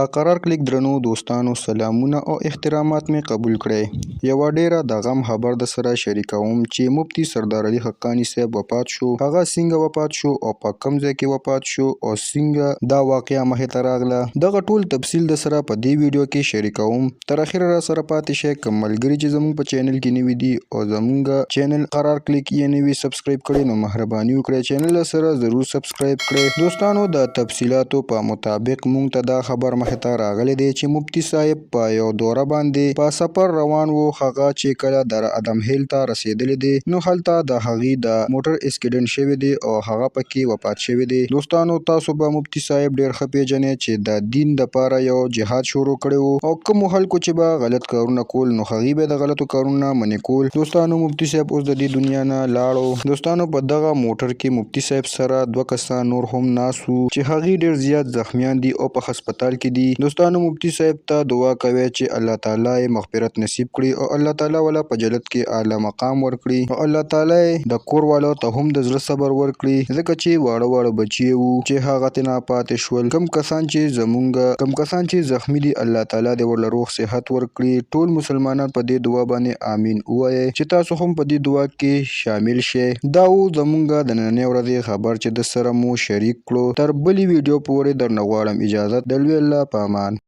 د قرار کلیک درنو دوستانو سلامونه او احترامات مې قبول کړئ. یوه ډیره د غم خبر د سره شریکوم چې مفتی سردار علي حقاني صاحب وفات شو. هغه څنګه وفات شو او په کوم ځای کې وفات شو او څنګه دا واقعه مخې ته راغله، دغه ټول تفصیل د سره په دې ویډیو کې شریکوم. تر اخره راسره پاتې شئ. کوم ملګري چې زموږ په چینل کې نوي دي او زموږ چینل قرار کلیک یې نه وي سبسکرایب کړی، نو مهرباني وکړئ چینل سره ضرور سبسکرایب کړئ. دوستانو، د تفصیلاتو په مطابق مونږ ته دا خبر مخې ته راغلی دی چې مفتي صاحب په یو دوره باندې په سفر روان وو. هغه چې کله دره ادم هیل ته رسیدلی دی، نو هلته د هغوی د موټر اسکیډنټ شوی دی او هغه پکې وفات شوی دی. دوستانو، تاسو به مفتي صاحب ډیر ښه پیژنئ چې د دین دپاره یو جهاد شروع کړی وو او کومو خلکو چې به غلط کارونه کول، نو هغوی به د غلطو کارونو نه منع کول. دوستانو، مفتي صاحب اوس د دې دنیا نه لاړو. دوستانو، په دغه موټر کې مفتي صاحب سره دوه کسان نور هم ناست وو چې هغوی ډیر زیات زخمیان دي او په هسپتال کې دي. دوستانو، مفتي صاحب ته دعا کوئ چې الله تعالی یې مغفرت نصیب کړي او الله تعالی ولا په جنت کې اعلی مقام ورکړي او الله تعالی یې د کور والو ته هم د زړه صبر ورکړي، ځکه چې واړه واړه بچي یې وو چې هغه ترېنه پاتې شول. کوم کسان چې زمونږ کوم کسان چې زخمي دي، الله تعالی دې ورله روغ صحت ورکړي. ټول مسلمانان په دې دعا باندې آمین ووایئ چې تاسو هم په دې دعا کې شامل شئ. دا وو زمونږ د نننۍ ورځې خبر چې درسره مو شریک کړو. تر بلې ویډیو پورې درنه غواړم اجازت. د لوی الله په امان.